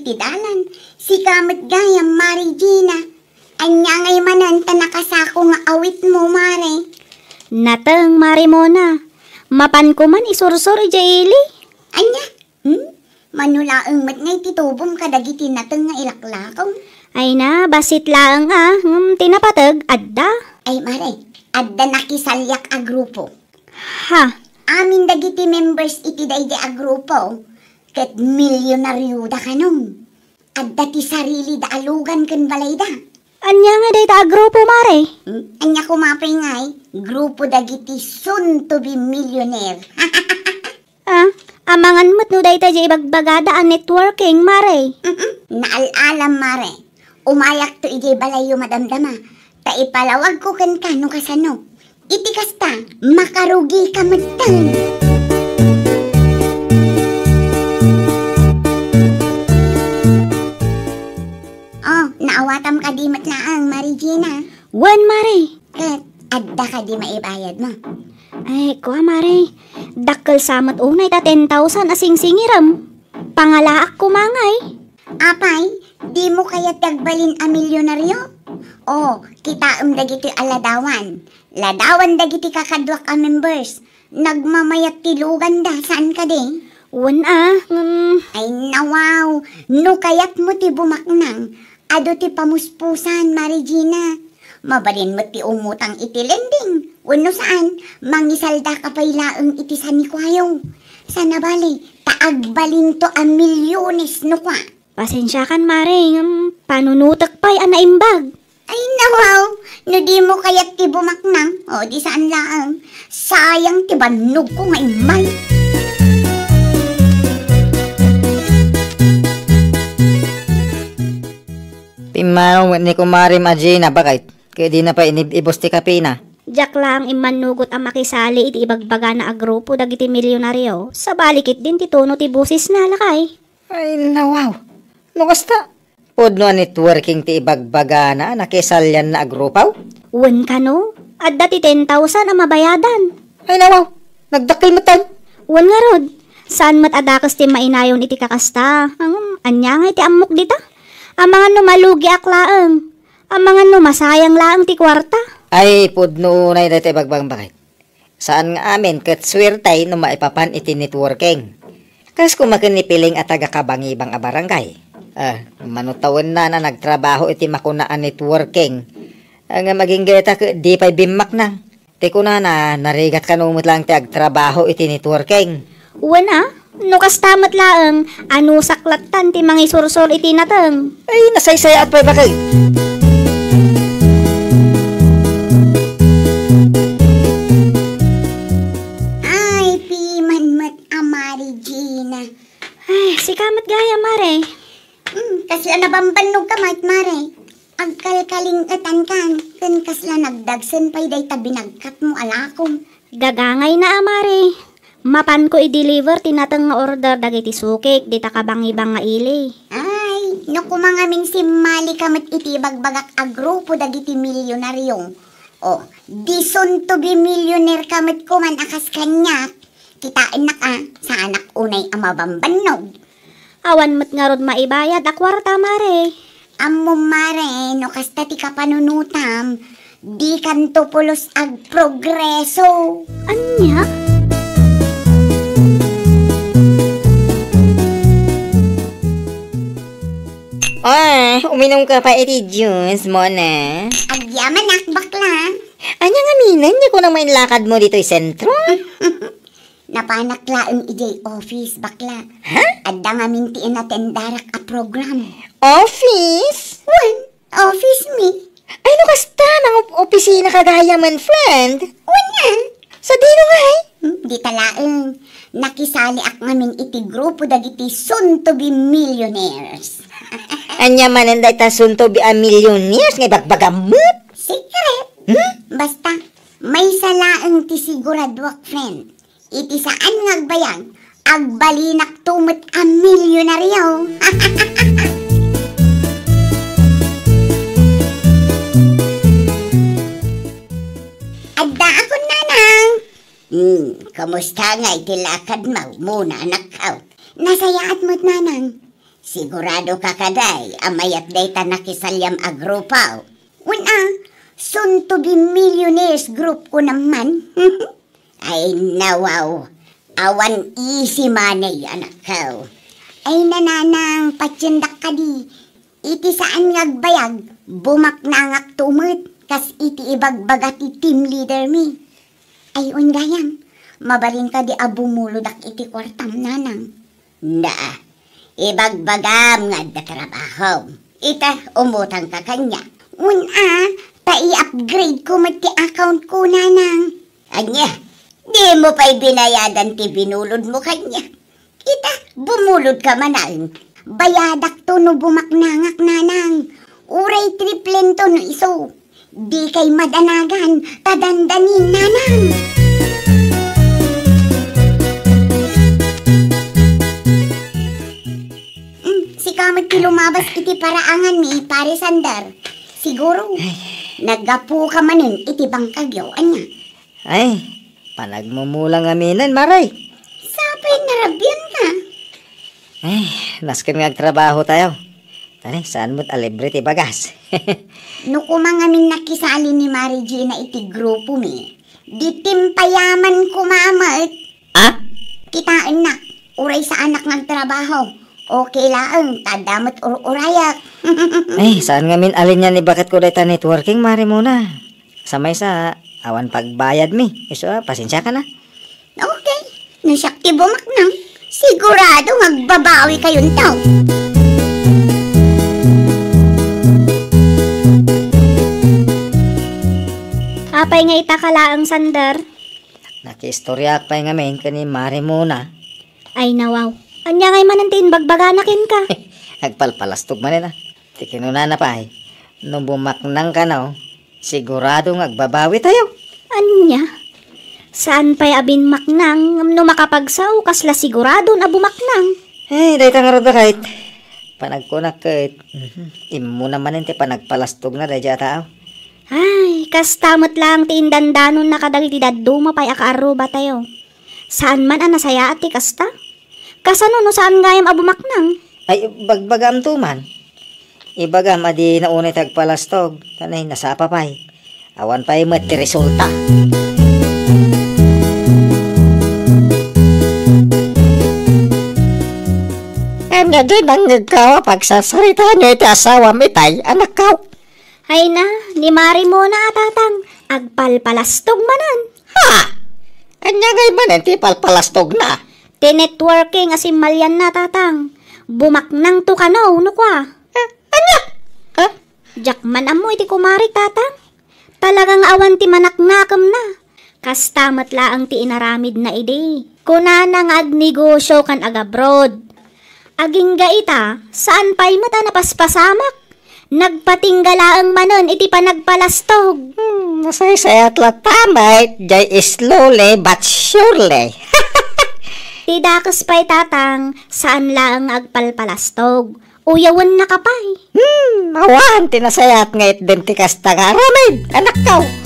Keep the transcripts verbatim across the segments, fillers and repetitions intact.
ti dalan. Sika met gayam, Mare Gina. Ania ngay manen ta nakasako nga awitmo, Mare? Nateng, Mare Mona. Mapanko man isursor idiay ili. Ania? Hmm? Mano laeng met nga ititubom kadagiti nateng nga ilaklakong? Ay na, bassit laeng a. Hmm, ti napateg, adda? Ay, Mare, adda nakisaliak a grupo. Ha? Amin dagiti members iti daydi a grupo, ket milyonarioda kanon. Adda ti sarilida a lugan ken balayda. Ania nga dayta a grupo, Mare? Hmm? Ania koma pay ngay, grupo dagiti soon to be millionaire. Ah, amangan met no dayta diay ibagbagada a networking, Mare. Mm-mm. Naal-alam, Mare. Umayakto idiay balayyo madamdama. Ta ipalawagko kenka no kasano. Iti kasta, makarugika metten. Oh, naawatam kadi met laeng, Mare Gina? Wen, Mare. Ket, adda kadi maibayadmo? Ay, kua, Mare. Dakkel sa met unay ta ten thousand a singsingirem. Pangalaak koma ngay. Apay, dimo kayat ti agbalin a milyonaryo? O, kitaem dagitoy a ladawan. Ladawan dagiti kakaduak a members. Nagmamayat ti luganda, saan kadi? Wen a, ngem. Ay, nawaw. No kayatmo ti bumaknang, adu ti pamuspusan, Mare Gina. Mabalin met ti umutang iti lending. Wenno saan, mangisaldaka pay laeng iti sanikuayo. Sana bale, ta agbalinto a milyones no kua. Pasensiakan, Mare, ngem panunotek pay a naimbag. Ay, nawaw, no dimo kayat ti bumaknang, o, di saan laeng. Sayang ti bannogko nga immay. Pimmanaw met ni kumarem a Gina, baket, ket dina pay inib-ibus ti kapena. Diak laeng immannugot a makisali iti ibagbagana a grupo dagiti milyonaryo, sabali ketdin ti tono ti bosesna, lakay. Ay, nawaw. No kasta, pudno a networking ti ibagbagana a nakisalianna a grupo? Wen kano, adda ti ten thousand a mabayadan. Ay, nawaw. Nagdakkel metten. Wen ngarud, saan met a dakes ti mainayon iti kakasta. Ngem, ania ngay ti ammok dita? Amangan no malugiak laeng. Amangan no masayang laeng ti kuarta. Ay, pudno unay dayta ibagbagam, baket. Saan nga amin ket suertay no maipapan iti networking. Kas koma ken ni Piling a taga-Kabangibang a barangay. Ah, mano ta wenno a nagtrabaho iti makuna a networking. Ah, ngem agingga ita ket di pay bimmaknang. Ti kunana, narigat kano met laeng ti agtrabaho iti networking. Wen a, no kasta met laeng, anusak lattan ti mangisursor iti nateng. Ay, nasaysayaat pay, baket. Ay, piman met a Mare Gina. Ay, sika met gayam, Mare. Hmm, kasla nabambannogka met, Mare. Agkalkaling-etankan, ken kasla nagdagsen pay dayta binagkatmo a lakom. Gagangayna a, Mare. Mapanko i-deliver ti nateng nga order dagiti sukik dita Kabangibang nga ili. Ay, no koma ngamin simmalika met iti ibagbagak a grupo dagiti milyonaryo. O, di soon to be millionaire ka met koman a kas kaniak. Kitaennak a, saanak unay a mabambannog. Awan met ngarud maibayad a kuarta, Mare. Ammom, Mare, no kasta ti kapanunotam, dikanto pulos agprogreso. Ania? Ah, uminumka pay iti juice, Mona. Agyamanak, bakla. Ania ngamin, ania kunam nga inlakadmo ditoy sentro? Napanak laeng idiay office, bakla. Ha? Adda ngamin ti inatendarak a program. Office? Wen, office mi. Ay, no kasta, mangop-opisina ka gayam, friend. Wen, yan. Sadino ngay? Hmm, dita laeng. Nakisaliak ngamin iti grupo dagiti soon to be millionaires. Ania manen dayta soon to be a millionaires nga ibagbagam met? Secret. Hmm? Basta, maysa laeng ti siguraduak, friend. Iti saan nga agbayag, agbalinakto met a milyonaryo. Adda akon, nanang. Hmm, kumusta ngay ti lakadmo, Mona, anak? Nasayaat met, nanang. Sigurado ka kadi a mayat dayta nakisaliam a grupo? Wen a, soon to be millionaires group ko naman. Ay nawaw, awan easy money, anakko. Ay nanang, patiendak kadi. Iti saan nga agbayag, bumaknangakto met, kas iti ibagbaga ti team leader mi. Ay, wen gayam, mabalin kadi a bumulodak iti kuartam, nanang? Na, ibagbagam nga adda trabahom. Ita, umutangka kaniak. Wen a, ta i-upgrade ko met ti account ko, nanang. Ania, dimo pay binayadan ti binulodmo kaniak? Ita, bumulodka manen. Bayadakto no bumaknangak, nanang. Uray triplento no isu. Dikay madanagan, ta dandanin, nanang. Mm, sika met ti lumabas iti paraangan mi, Pare Sander. Siguro, naggapuka manen iti bangkagyo, ania? Ay, panagmumula ngaminen, Mare. Sapay narabianka. Ay, nasken nga agtrabaho tayo. Tani, saan met a libre ti bagas? No koma ngamin nakisali ni Mare Gina iti grupo mi, di timpayaman koma met. Ah? Kitaennak, uray saanak nga agtrabaho. Okay laeng, ta adda met ur-urayak. Ay, saan ngamin a linia ni baketko dayta networking, Mare Mona. Sa maysa, awan pagbayad mi. Isu a, pasensiaka na. Okay. No siak ti bumaknang, sigurado nga agbabawi kayonto. Apay nga ita ka laeng, Sander? Nakiistoriaak pay ngamin ken ni Mare Mona. Ay, nawaw. Ania ngay manen ti imbagbagana kenka? Agpalpalastog manen a. Ti kinunana pay, no bumaknang kano, sigurado nga agbabawi tayo. Ania? Saan pay a binmaknang, ngem no makapagsao, kasla siguradon a bumaknang. Ay, dayta ngarud a kayat. Panagkunak ket, mhm, immuna manen ti panagpalastogna daydiay a tao. Ay, kasta met laeng ti indandanonna kadagiti dadduma pay a kaarrubatayo. Saan man a nasayaat ti kasta? Kasano no saan gayam a bumaknang? Ay, bagbagaamto man. Ibagam a dina unay ti agpalastog, ta nay nasapa pay. Awan pay met ti resulta. Ania, di nangngegko a pagsarsaritaenyo iti asawam itay, anakko? Ay na, ni Mare Mona a, tatang, agpalpalastog manen. Ha? Ania ngay manen ti palpalastogna? Ti networking a simmalianna, tatang. Bumaknangto kano, no kua. Eh, ania? Ha? Diak man ammo iti kumarik, tatang. Talaga nga awan ti manaknakemna. Kasta met laeng ti inaramidna idi. Kunana nga agnegosio ken agabroad. Agingga ita, saan pay met a napaspasamak. Nagpatingga laeng manen iti panagpalastog. Hmm, nasaysayat latta met, jay slowly but surely. Ti dakes pay, tatang, saan laeng nga agpalpalastog. Uyawennaka pay. Hmm, awan ti nasayaat nga itdem ti kasta nga aramid, anakko.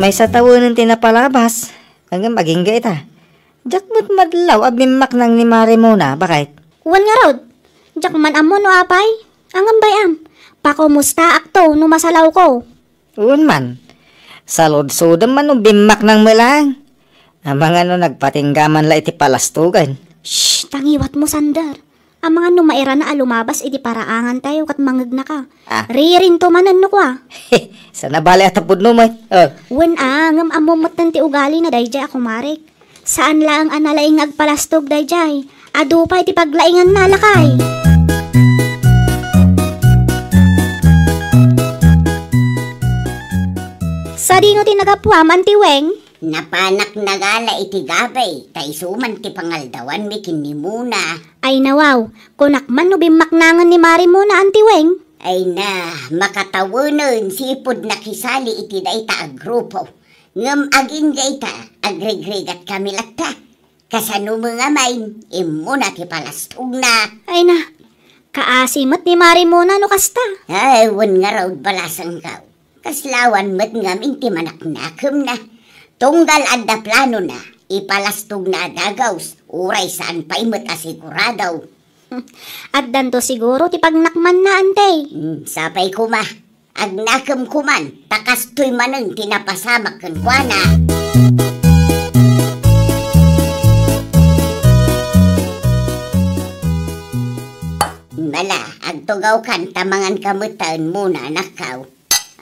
Maysa tawenen ti napalabas, ngem agingga ita. Diak met madlaw a bimmaknang ni Mare Mona, baket? Wen ngarud, diak man ammo no apay. Ngem bay-am, pakumustaakto no masalawko. Wen man, saludsodem man no bimmaknang met laeng. Amangan no nagpatingga man la iti palastogan. Shh! Tangiwatmo, Sander. Amangan no mairana a lumabas iti paraangantayo ket mangegnaka. Ah. Ririnto manen no kua. Sana bale a tapudno met. Oh. Wen a, ngem ammo metten ti ugalina daydiay a kumarek. Saan laeng a nalaing nga agpalastog daydiay. Adu pay ti paglainganna, lakay. Sadino ti nagapuam, Anti Weng? Napanak nagala iti gabi, ta isu man ti pangaldawanmi ken ni Mona. Ay nawaw, kunak man no bimmaknangen ni Mare Mona, Anti Weng. Ay na, makatawenen sipud nakisali iti dayta a grupo. Ngem agingga ita, agrigrigat kami latta. Kasano met nga main, immuna ti palastogna. Ay na, kaasi met ni Mari Mona no kasta. Ay, wen ngarud balasangkaw. Kaslawan met ngamin ti manaknakemna. Tunggal adda planona, ipalastogna a dagaws, uray saan pay met a sigurado. Addanto siguro ti pagnakmanna, Ante. Hmm, sapay koma. Agnakem koman, ta kastoy manen ti napasamak kenkuana. Mala, agtugawkan ta manganka metten, Mona, anakkaw.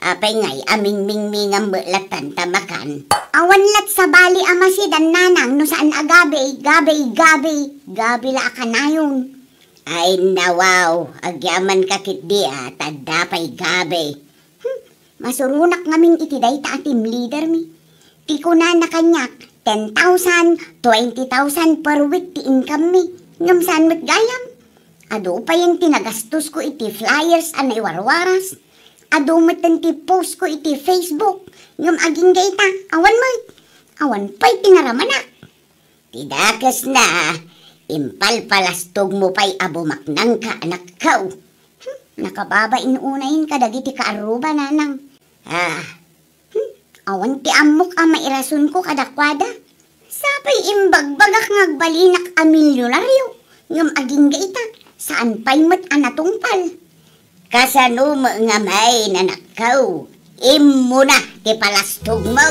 Apay ngay a mingmingmingam met lattan ta makan? Awan lat sabali a masidan, nanang, no saan a gabi, gabi, gabi, gabi la a kanayon. Ay, nawaw, agyamanka ketdi a, ta adda pay gabi. Hmm, masuronak ngamin iti dayta a team leader mi. Ti kunana kaniak, ten thousand, twenty thousand per week ti income mi. Ngem saan met gayam? Adu payen ti nagastosko iti flyers a naiwarwaras. Adu metten ti post ko iti Facebook. Ngem agingga ita, awan met. Awan pay ti naramanak. Ti dakesna, impalpalastogmo pay a bumaknangka, anakko. Hmm, nakababain unayen kadagiti kaarruba, nanang. Ah. Hmm, awan ti ammok a mairasonko kadakuada. Sapay imbagbagak nga agbalinak a milionario, ngem agingga ita, saan pay met a natungpal. Kasano met nga main, anakko? Immuna ti palastogmo.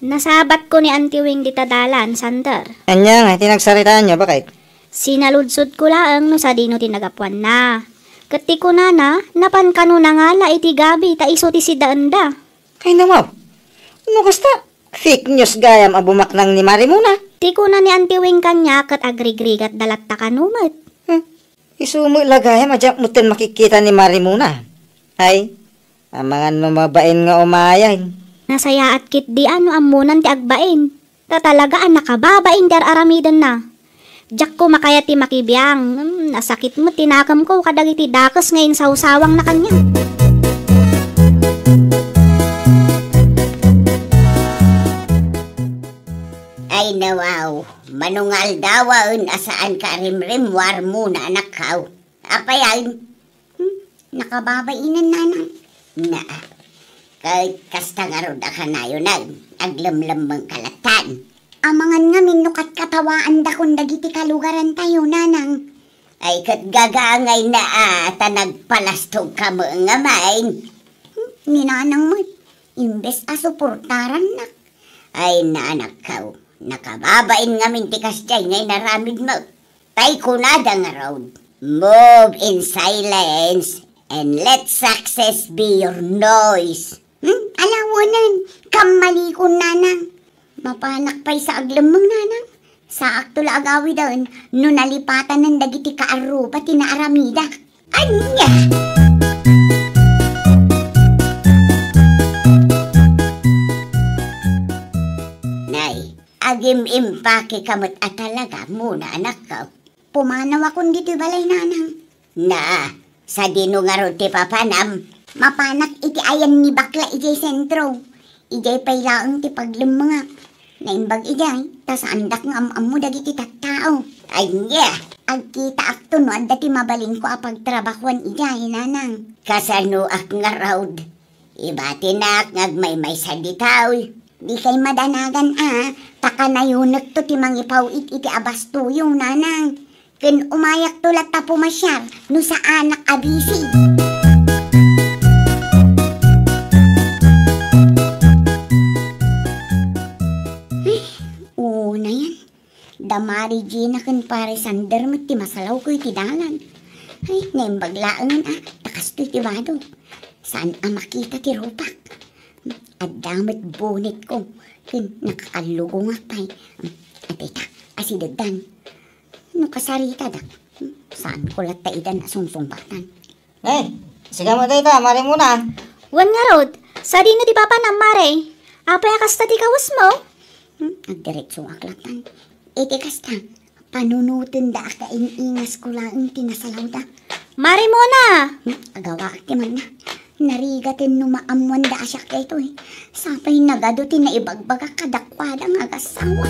Nasabatko ni Auntie Wing dita dalan, Sander. Ania nga ti nagsaritaanyo, baket? Sinaludsodko laeng no sadino ti nagapuanna. Ket ti kunana, napan kano nangala iti gabi ta isu ti sidaenda. Ay, nawaw. No kasta, fake news gayam a bumaknang ni Mari Mona. Ti kuna ni Auntie Wing kaniak ket agrigrigatda latta kano met. Hmm. Isu met la gayam a diak metten makikita ni Mari Mona. Ay, amangan no mabain nga umayen. Nasayaat ketdi a no ammonan ti agbain. Ta talaga a nakababain ti ar-aramidenna. Diak koma kayat ti makibiang. Hmm, nasakit met ti nakemko kadagiti dakes nga insawsawangna kaniak. Ay, nawaw, mano nga aldawen a saanka a rimrimmuar, Mona, anakko. Apay, ay? Hmm? Nakababainen, nanang. Naa. Ket kasta ngarud a kanayon, aglemlemmengka lattan. Amangan ngamin no katkatawaandakon dagiti kalugarantayo, nanang. Ay, ket gagaangayna a ta nagpalastogka met nga main. Hmm? Ni nanang met, imbes a suportarannak. Ay, anakko, nakababain ngamin ti kasdiay nga inaramidmo. Tay kunada ngarud, "Move in silence and let success be your noise." Hmm? Ala, wen, kammalikon, nanang. Mapanak pay sa aglemmeng, nanang. Saakto la agawiden no nalipatanen dagiti kaarruba ti naaramidak. Ania? Nay, agim-impakeka met a talaga, Mona, anakko. Pumanawakon ditoy balay, nanang. Na, sadino ngarud ti papanam? Mapanak iti ayan ni bakla idiay sentro. Idiay pay laeng ti paglemmengak. Naimbag idiay, ta saandak nga am-ammo dagiti tattao. Ania? Agkitaakto no adda ti mabalinko a pagtrabahuan idiay, nanang. Kasanoak ngarud? Ibatinak nga agmaymaysa ditoy. Dikay madanagan a, ta kanayonekto ti mangipaw-it iti abastoyo, nanang. Ken umayakto latta pumasiar no saanak a busy. Ay, unayen. Da Mari Gina ken Pare Sander met ti masalawko iti dalan. Ay, naimbag laengen a, ta kastoy ti bado. Saan a makita ti rupak. Adda met bonetko ken nakakallugongak pay. Adda ita, asidegdan. No kasaritadak, saanko latta idan a sungsungbatan. Eh, sika met dayta, Mari Mona. Wen ngarud, sadino ti papanam, Mare? Apay a kasta ti kawesmo? Hmm, agdiretsoak lattan. Iti kasta, panunotenda a kain-ingasko laeng ti nasalawda. Mari Mona! Hmm, agawaak ti manna. Narigaten no maammoanda a siak daytoy. Sapay nagadu ti naibagbagak kadakuada nga agassawa.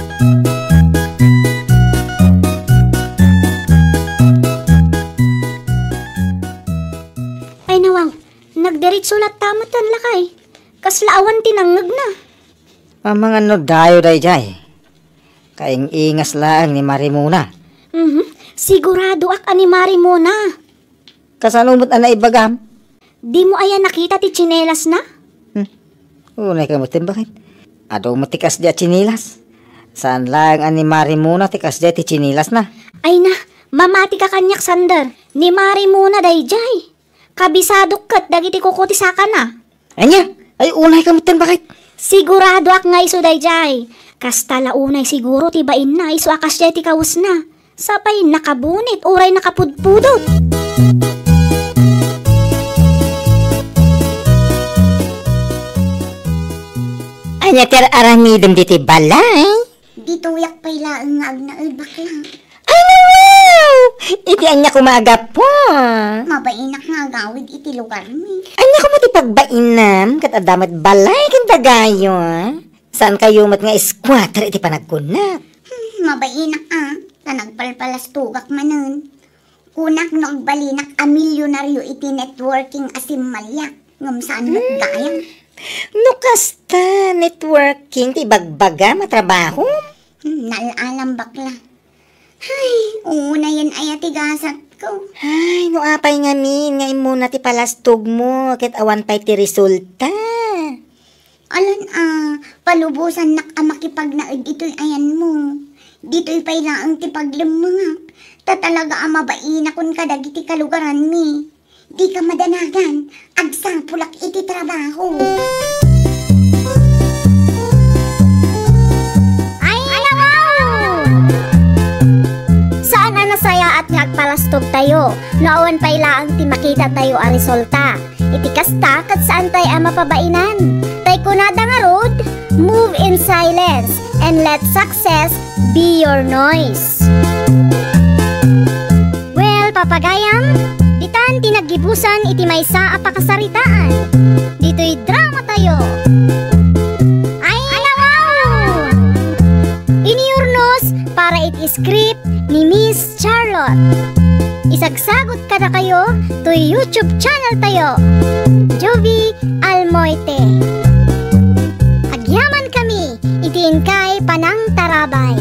Ay, nawaw. Nagdiretso latta metten, lakay. Kasla awan ti nangngegna. Amangan no dayo daydiay. Kaing-ingas laeng ni Mari Mona. Mhm. Siguradoak a ni Mari Mona. Kasano met a naibagam? Dimo aya nakita ti tsinelasna? Hmm. Unay ka metten, baket. Adu met ti kasdi a tsinelas. Saan laeng a ni Mari Mona ti kasdi ti tsinelasna. Ay na, mamatika kaniak, Sander. Ni Mari Mona daydiay. Kabisadok ket dagiti kuko ti sakana. Ania? Ay, unay ka metten, baket. Siguradoak nga isu daydiay. Kasta la unay siguro ti bainna isu a kasdiay ti kawesna. Sapay nakabunit uray nakapudpudot. Ania ti ar-aramidem ditoy balay? Ditoyak pay laeng nga agnaed, bakla. Ay, nawaw! Iti ania koma a gapu? Mabainak nga agawid iti lugarmi. Ania koma ti pagbainam ket adda met balay ken dagayo? Saankayo met nga squatter iti panagkunak? Hmm, mabainak a, ta nagpalpalastogak manen. Kunak no agbalinak a milyonaryo iti networking a simmaliak, ngem saan met gayam. No kasta, networking ti ibagbagam a trabaho? Hmm, nal-alam, bakla. Ay, uunayen aya ti gasatko. Ay, no apay ngamin nga immuna ti palastogmo ket awan pay ti resulta? Alan a, palubosannak a makipagnaed ditoy ayanmo. Ditoy pay laeng ti paglemmengak, ta talaga a mabainakon kadagiti kalugaranmi. Dika madanagan, agsapulak iti trabaho. Ay, nawaw! Saan a nasayaat nga agpalastogtayo no awan pay laeng ti makitatayo a resulta. Iti kasta, ket saantay a mapabainan. Tay kunada ngarud, "Move in silence and let success be your noise." Well, papagayam, ditan ti naggibusan iti maysa a pakasaritaan. Ditoy drama tayo. Ay, nawaw! Iniurnos para iti script ni Miss Charlotte. Isagsagot kadakayo toy YouTube channel tayo, Jovie Almoite. Agyaman kami iti inkay panangtarabay.